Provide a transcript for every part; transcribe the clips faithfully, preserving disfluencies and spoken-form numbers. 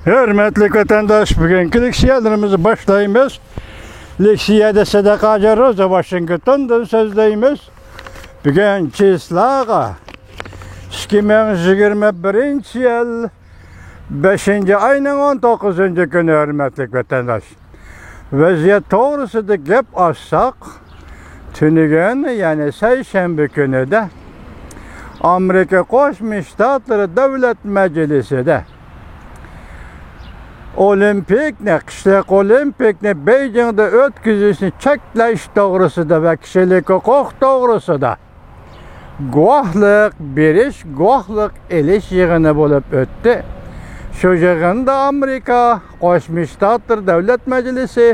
ھۆرمەتلىك ۋەتەنداش، بۈگۈنكى لېكسىيەلىرىمىزنى باشلايمىز. لېكسىيەدە سەدىقە ھاجى روزا ۋاشىنگتوندىن سۆزلەيمىز. بۈگۈن چىسلاغا، ئىككى مىڭ يىگىرمە بىرىنچى يىل بەشىنچى ئاينىڭ ئون توققۇزىنچى كۈنى، ھۆرمەتلىك ۋەتەنداش. ۋەزىيەت توغرىسىدا گەپ ئاچساق، تۈنۈگۈن، يەنى سەيشەنبە كۈنىدە ئامېرىكا قوشما شتاتلىرى دۆلەت مەجلىسىدە ئولىمپىكنى، قىشلىق ئولىمپىكنى بېيجىڭدا ئۆتكۈزۈشنى چەكلەش توغرىسىدا ۋە كىشىلىك ھوقۇق توغرىسىدا گۇۋاھلىق بېرىش، گۇۋاھلىق ئېلىش يىغىنى بولۇپ ئۆتتى. شۇ يىغىندا ئامېرىكا قوشما شتاتلىرى دۆلەت مەجلىسى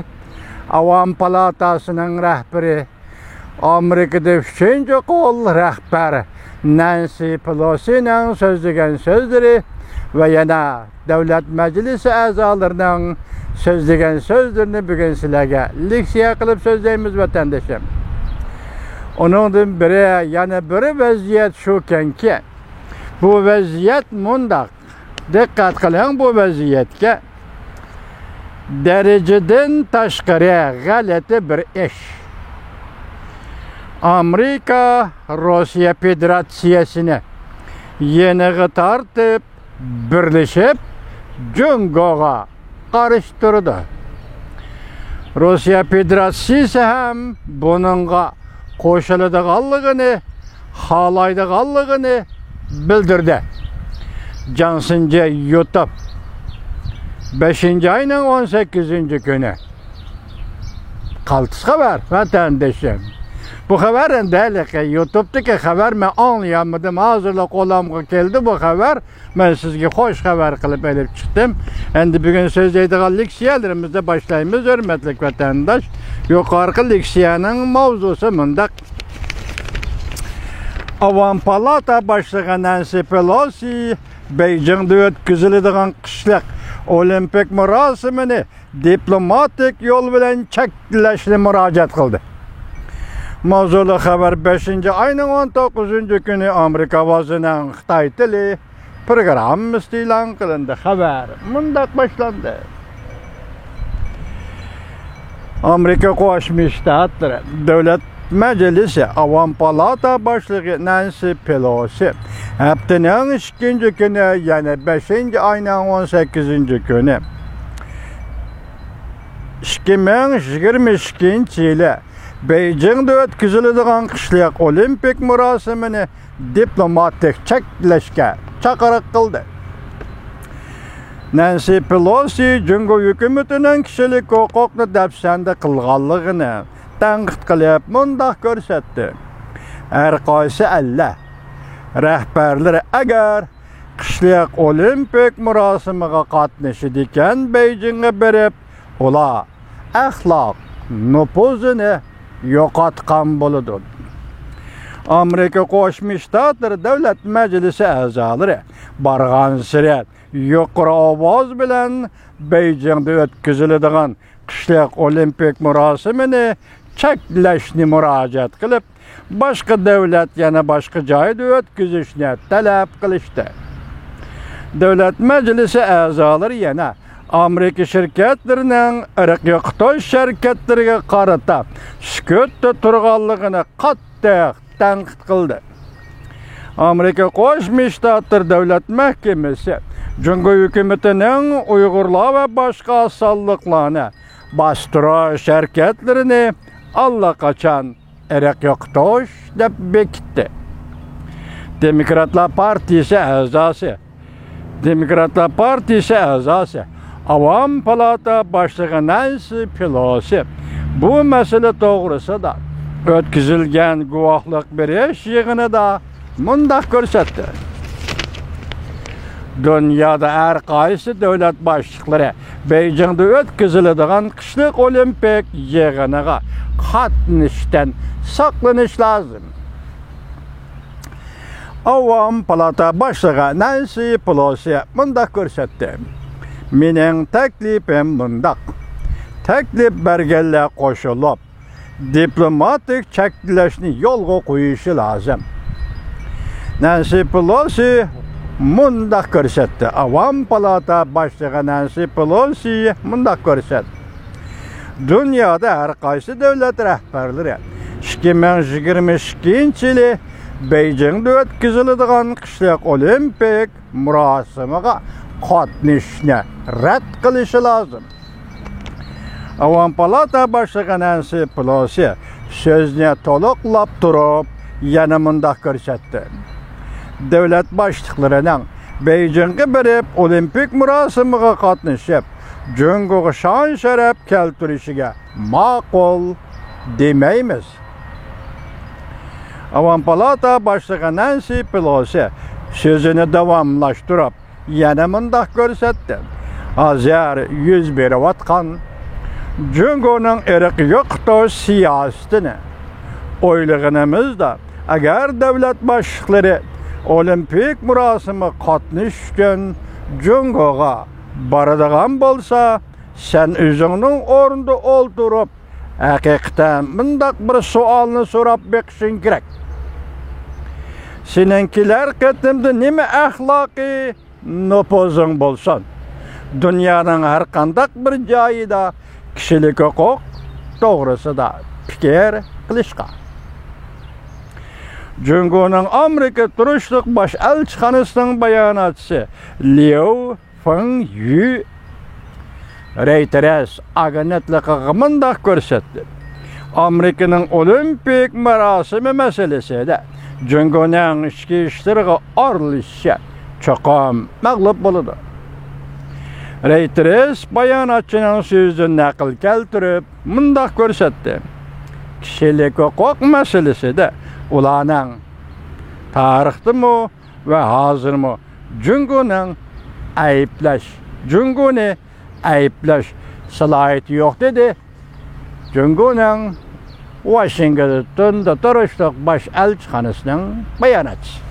ئاۋام پالاتاسىنىڭ رەھبىرى، ئامېرىكىدا ئۈچىنچى قول رەھبەر نەنسى پېلوسىنىڭ سۆزلىگەن سۆزلىرى ۋە يەنە دۆلەت مەجلىسى ئەزالىرىنىڭ سۆزلىگەن سۆزلىرىنى بۈگۈن سىلەرگە لېكسىيە قىلىپ سۆزلەيمىز، ۋەتەندىشىم. ئۇنىڭدىن بىرى، يەنە بىر ۋەزىيەت شۇكەنكى، بۇ ۋەزىيەت مۇنداق. دىققەت قىلىڭ بۇ ۋەزىيەتكە. دەرىجىدىن تاشقىرى غەلىتە بىر ئىش. ئامېرىكا روسىيە فېدېراتسىيەسىنى يېنىغا تارتىپ، بىرلىشىپ جۇڭگوغا قارشى تۇرىدۇ. روسىيە فېدېراتسىيىسى ھەم بۇنىڭغا قوشۇلىدىغانلىقىنى، خالايدىغانلىقىنى بىلدۈردى. جاڭ سىنجې يۇتۇپ، بەشىنچى ئاينىڭ ئون سەككىزىنچى كۈنى. قالتىس خەۋەر، ۋەتەندىشىم. بۇ خەۋەر ئەمدى ھېلىقى يۇتۇبتىكى خەۋەر، مەن ئاڭلىيالمىدىم. ھازىرلا قولۇمغا كەلدى بۇ خەۋەر. مەن سىزگە خوش خەۋەر قىلىپ ئېلىپ چىقتىم. ئەمدى بۈگۈن سۆزلەيدىغان لېكسىيەلىرىمىزنى باشلايمىز، ھۆرمەتلىك ۋەتەنداش. يۇقىرىقى لېكسىيەنىڭ ماۋزۇسى مۇنداق. ئاۋام پالاتا باشلىقى نەنسى پېلوسى بېيجىڭدا ئۆتكۈزۈلىدىغان قىشلىق ئولىمپىك مۇراسىمىنى دىپلوماتىك يول بىلەن چەكلەشنى مۇراجىئەت قىلدى. ماۋزۇلۇق خەۋەر بەشىنچى ئاينىڭ ئون توققۇزىنچى كۈنى ئامېرىكا ئاۋازىنىڭ خىتاي تىلى پروگراممىسىدا ئېلان قىلىندى. خەۋەر مۇنداق باشلاندى. ئامېرىكا قوشما شتاتلىرى دۆلەت مەجلىسى ئاۋام پالاتا باشلىقى نەنسى پېلوسى ھەپتىنىڭ ئىككىنچى كۈنى، يەنى بەشىنچى ئاينىڭ ئون سەككىزىنچى كۈنى، ئىككى مىڭ يىگىرمە ئىككىنچى يىلى بېيجىڭدا ئۆتكۈزۈلىدىغان قىشلىق ئولىمپىك مۇراسىمىنى دىپلوماتىك چەكلەشكە چاقىرىق قىلدى. نەنسى پېلوسى جۇڭگو ھۆكۈمىتىنىڭ كىشىلىك ھوقۇقنى دەپسەندە قىلغانلىقىنى تەنقىد قىلىپ مۇنداق كۆرسەتتى: ھەر قايسى ئەللەر رەھبەرلىرى ئەگەر قىشلىق ئولىمپىك مۇراسىمىغا قاتنىشىدىكەن، بېيجىڭغا بېرىپ، ئۇلار ئەخلاق نوپۇزىنى يوقاتقان بولىدۇ. ئامېرىكا قوشما شتاتلىرى دۆلەت مەجلىسى ئەزالىرى بارغانسېرى يۇقىرى ئاۋاز بىلەن بېيجىڭدا ئۆتكۈزۈلىدىغان قىشلىق ئولىمپىك مۇراسىمىنى چەكلەشنى مۇراجىئەت قىلىپ، باشقا دۆلەت يەنە باشقا جايدا ئۆتكۈزۈشنى تەلەپ قىلىشتى. دۆلەت مەجلىسى ئەزالىرى يەنە ئامېرىكا شىركەتلىرىنىڭ ئىرق يوقىتىش ھەرىكەتلىرىگە قارىتا سۈكۈتتە تۇرغانلىقىنى قاتتىق تەنقىد قىلدى. ئامېرىكا قوشما شتاتلىرى دۆلەت مەھكىمىسى جۇڭگو ھۆكۈمىتىنىڭ ئۇيغۇرلار ۋە باشقا ئاز سانلىقلارنى باستۇرۇش ھەرىكەتلىرىنى ئاللىقاچان ئىرق يوقىتىش دەپ بېكىتتى. دېموكراتلار پارتىيىسى ئەزاسى، دېموكراتلار پارتىيىسى ئەزاسى، ئاۋام پالاتا باشلىقى نەنسى پېلوسى بۇ مەسىلە توغرىسىدا ئۆتكۈزۈلگەن گۇۋاھلىق بېرىش يىغىنىدا مۇنداق كۆرسەتتى: دۇنيادا ھەر قايسى دۆلەت باشلىقلىرى بېيجىڭدا ئۆتكۈزۈلىدىغان قىشلىق ئولىمپىك يىغىنىغا قاتنىشىشتىن ساقلىنىش لازىم. ئاۋام پالاتا باشلىقى نەنسى پېلوسى مۇنداق كۆرسەتتى: مېنىڭ تەكلىپىم مۇنداق. تەكلىپ بەرگەنلەر قوشۇلۇپ، دىپلوماتىك چەكلەشنى يولغا قويۇشى لازىم. نەنسى پېلوسى مۇنداق كۆرسەتتى. ئاۋام پالاتا باشلىقى نەنسى پېلوسى مۇنداق كۆرسەتتى. دۇنيادا ھەر قايسى دۆلەت رەھبەرلىرى ئىككى مىڭ يىگىرمە ئىككىنچى يىلى بېيجىڭدا ئۆتكۈزۈلىدىغان قىشلىق ئولىمپىك مۇراسىمىغا قاتنىشىشنى رەت قىلىشى لازىم. ئاۋام پالاتا باشلىقى نەنسى پېلوسى سۆزىنى تولۇقلاپ تۇرۇپ، يەنە مۇنداق كۆرسەتتى. دۆلەت باشلىقلىرىنىڭ بېيجىڭغا بېرىپ، ئولىمپىك مۇراسىمىغا قاتنىشىپ، جۇڭگوغا شان-شەرەپ كەلتۈرۈشىگە ماقۇل دېمەيمىز. ئاۋام پالاتا باشلىقى نەنسى پېلوسى سۆزىنى داۋاملاشتۇرۇپ، يەنە مۇنداق كۆرسەتتى. ھازىر يۈز بېرىۋاتقان جۇڭگونىڭ ئىرق يوقىتىش سىياسىتىنى ئويلىغىنىمىزدا، ئەگەر دۆلەت باشلىقلىرى ئولىمپىك مۇراسىمىغا قاتنىشىش ئۈچۈن جۇڭگوغا بارىدىغان بولسا، سەن ئۆزۈڭنىڭ ئورنىدا ئولتۇرۇپ، ھەقىقەتەن مۇنداق بىر سوئالنى سوراپ بېقىشىڭ كېرەك. سېنىڭ كېلەر قېتىمدا نېمە ئەخلاقىي نوپۇزۇڭ بولسۇن، دۇنيانىڭ ھەر قانداق بىر جايىدا كىشىلىك ھوقۇق توغرىسىدا پىكىر قىلىشقا. جۇڭگونىڭ ئامېرىكا تۇرۇشلۇق باش ئەلچىخانىسىنىڭ باياناتچىسى ليۇ فېڭيۈ رەيتېرس ئاگېنتلىقىغا مۇنداق كۆرسەتتى. ئامېرىكىنىڭ ئولىمپىك مۇراسىمى مەسىلىسىدە جۇڭگونىڭ ئىچكى ئىشلىرىغا ئارىلىشىشى چوقۇم مەغلۇپ بولىدۇ. رەيتېرس باياناتچىنىڭ سۆزىدىن نەقىل كەلتۈرۈپ مۇنداق كۆرسەتتى. كىشىلىك ھوقۇق مەسىلىسىدە ئۇلارنىڭ تارىختىمۇ ۋە ھازىرمۇ جۇڭگونىڭ ئەيىبلەش، جۇڭگونى ئەيىبلەش سالاھىيىتى يوق، دېدى جۇڭگونىڭ ۋاشىنگتوندا تۇرۇشلۇق باش ئەلچىخانىسىنىڭ باياناتچىسى.